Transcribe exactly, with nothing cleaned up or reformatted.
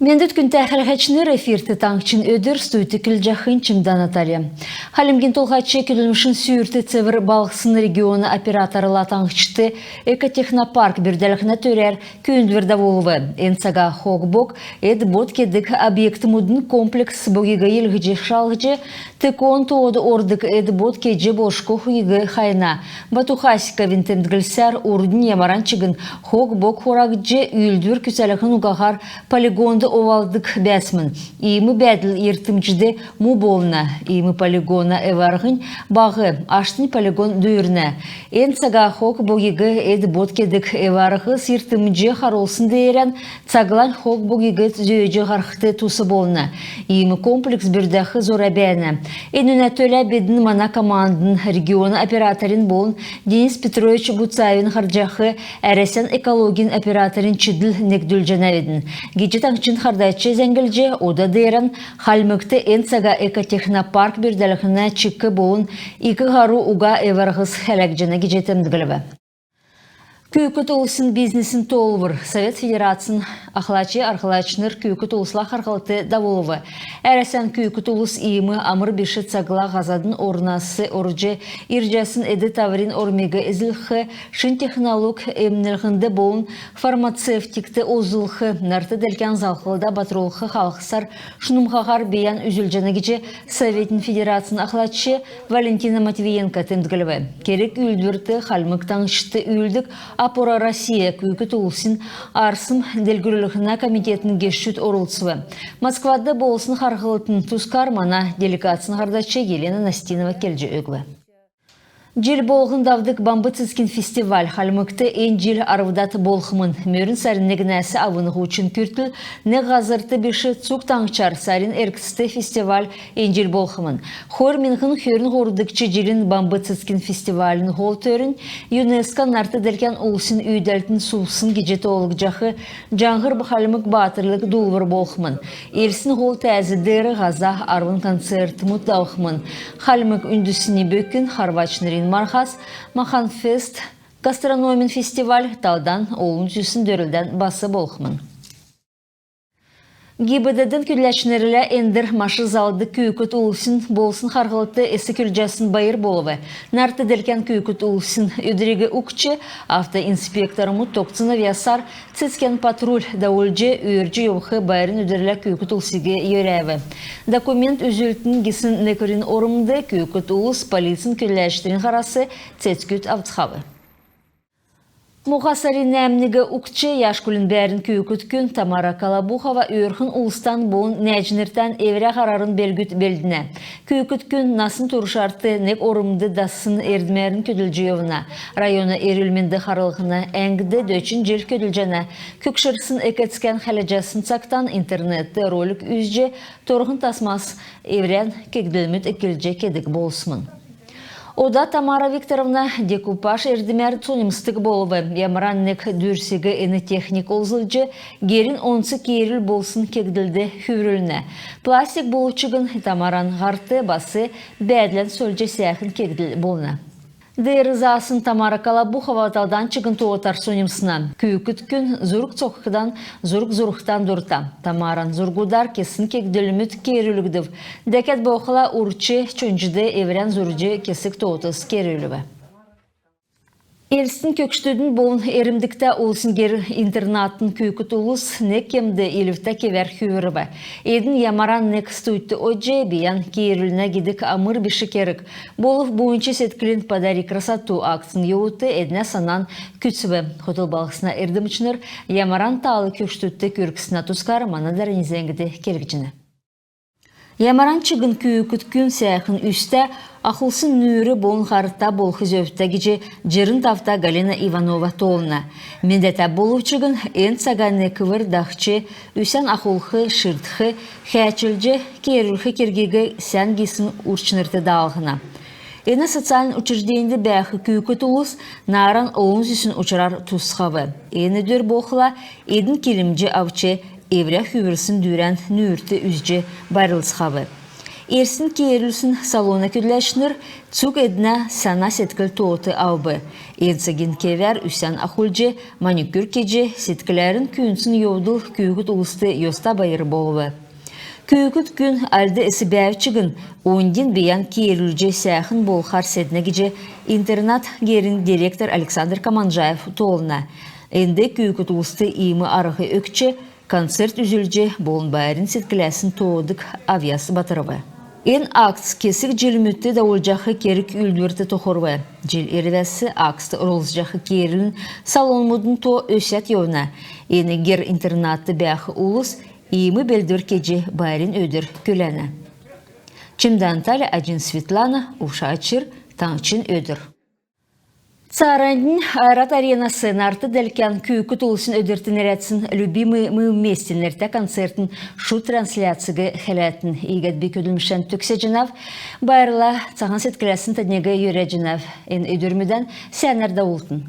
Мендвт, күндтә хәләһәчнр! Эфирт «Таңһчин өдр», студьд көдлҗәхнь Чимдә Наталья. Хальмгин Толһач көдлмшин сүүрт «Цевр балһсн» региона операторла таңһчд экотехнопарк бүрдәлһнә төрәр күүндвр давулв. Эн цага хог-бог эд-бод кедг объектмудын комплекс богиг йилһҗ-шалһҗ, текон тоод ордг эд-бод кеҗ болшго хуйг хайна. Бату Хасиковин темдглсәр, урднь ямаран чигн хог-бог хурагдҗ, үүлдвр күцәлһн угаһар полигонд увалдг бәәсмн. Иим бәәдл йиртмҗд му болна. Иим полигона эв-арһнь баһ, аштнь полигон дүүрнә. Эн цага хог-богиг эд-бод кедг эв-арһс йиртмҗ харулсн деерән цаглань хог-богиг зөөҗ һархд тус болна. Иим комплекс бүрдәх зура бәәнә. Энүнә төлә бидн мана командын, региона операторин болн Денис Петрович Буцаевин һардҗах Әрәсән экологин операторин чидл негдүлҗәнәвидн гиҗ таңһчин һардач зәңглҗ. Ода деерән Хальмгт эн цага экотехнопарк бүрдәлһнә чик болн ик һару уга эв-арһс хәләгдҗәнә гиҗ темдглв. Күүкд улсин бизнесин тоолвр. Совет Федерацин ахлачин арһлачнр күүкд улсла харһлт давулв. Әрәсән күүкд улс иим амр биш цагла һазадын орнас орҗ, ирҗәсн эд-таврин ормиг эзлх, шин технолог эмнлһнд болн фармацевтикт олзлх, нарт делкән залһлда батрулх халхсар шунмһаһар бийән үзүлҗәнә гиҗ Советин Федерацин ахлач Валентина Матвиенко темдглв. Керг-үүлдврт Хальмг Таңһчд үүлддг «Опора России» күүкд улсин арсм делгрүллһнә комитетин гешүд орлцв. Москвад болсн харһлтын тускар мана делегацин һардач Елена Настинова келҗ өгв. Җил болһн давдг Бамб цецгин фестиваль Хальмгт эн җил арвдад болхмн. Мөрн сарин негнәс авн һучн күртл нег һазрт биш, цуг таңһчар сарин эргцд фестиваль эн җил болхмн. Хойр миңһн хөрн һурвдгч җилин Бамб цецгин фестивалин һол төрнь ЮНЕСКО нарт делкән улсин үүдәлтин сувсн гиҗ тоолгдҗах «Җаңһр хальмг баатрлг» дуулвр болхмн. Элстин һол тәәз деер һаза арвн концертмүд давхмн. Хальмг үндсни бөкин, харвачнрин марһас, «Махан-фест», гастрономин фестиваль, талдан олн зүсн дөрлдән бас болхмн. ГИБДД-н көдләчнрлә эндр машин залдг күүкд улсин болсн харһлт эс көдлҗәсн байр болв. Нарт делкән күүкд улсин өдриг угтҗ, автоинспектормуд тогтсн авъясар «Цецгин патруль» давулҗ, өөрдҗ йовх байрин өдрлә күүкд улсиг йөрәв. Документ үзүлтн гисн некврин ормд күүкд улс полицин көдләчнрин һарас цецгүд авцхав. Моһа сарин нәәмниг угтҗ Яшкулин бәәрн күүкд күн Тамара Колобухова өөрхн улстан болн нәәҗнртән эврә һарарн белгүд белднә. Күүкд күн насн туршарт нег ормд дассн эрдмәрн көдлҗ йовна. Района эрүл-менд харлһна әңгд дөчн җил көдлҗәнә. Көгшрсн эк-эцкән хәләҗәсн цагтан интернетд ролик үзҗ, торһн тасмас эврән кегдлмүд эклҗ кедг болсмн. Ода Тамара Викторовна декупаж эрдмәр соньмсдг болв. Ямаран нег дүрсиг эн техник олзлҗ герин онц кеерүл болсн кегдлд хүврүлнә. Пластик болв чигн Тамаран һарт бас бәәдлән сольҗ сәәхн кегдл болна. Деер заасн Тамара Колобухова талдан чигн тоотар соньмсна. Күүкд күн зург цокхдан, зург зурхдан дурта. Тамаран зургудар кесн кегдлмүд кеерүлгдв. Дәкәд болхла урч чонҗд эврән зурҗ кесг тоотс кеерүлв. Элстин көгшдүдин болн эрмдгтә улсин гер-интернатын күүкд улс нег кемд илвтә кевәр хүврв. Эдн ямаран нег студьд одҗ бийән кеерүлнә гидг амр биш керг. Болв буйнч седклин «Подари красоту» акцин йовудт эднә санан күцв. Хотл балһсна эрдмчнр ямаран таал көгшдүдт күргснә тускар мана дарани зәңгд келгдҗәнә. Ямаран чигн күүкд күн сәәхн үстә, ахулсн нүүр болн һарта болх зөвтә гиҗ җирн тавта Галина Иванова тоолна. Мендәтә болв чигн эн цага неквр дахҗ, үсән ахулх, ширдх, хәәчлҗ кеерүлх кергиг сән гисн урчнрт даалһна. Эн социальн учрежденьд бәәх күүкд улс нааран олн зүсн учрар тусхав. Эн өдр болхла эдн килмҗ авч, эврә хүврсн дүүрән нүүрт үзҗ байрлцхав. Эрсин кеерүлсн салона көдләчнр цуг эднә сана седкл тоот авв. Эн цагин кевәр үсән ахулҗ, маникюр кеҗ, седкләрн күүндсн йовдл күүкд улст йоста байр болв. Күүкд күн альд эс бәәв чигн, оньдин бийән кеерүлҗ сәәхн болхар седнә гиҗ интернат герин директор Александр Каманжаев тоолна. Энд күүкд улст иим арһ өгч, концерт үзүлҗ болн байрин седкләсн тоодг авъяс батрв. Эн акц кесг җилмүдт давулҗах керг-үүлдврт тохрв. Җил ирвәс акцд орлцҗах кеерүллһнә салонмудын то өсәд йовна. Эн гер-интернатд бәәх улс иим белдвр кеҗ байрин өдр күләнә. Чимдән Таля, Аҗин Светлана, Увшачир, Таңһчин өдр. Цааранднь «Ойрат Аренас» нарт-делкән күүкд улсин өдрт нерәдсн «Любимые мы вместе» нертә концертин шуд трансляциг хәләтн. Иигәд би көдлмшән төгсәҗәнәв. Байрла, цаһан седкләсн тадниг йөрәҗәнәв. Эн өдрмүдән сәәнәр давултн.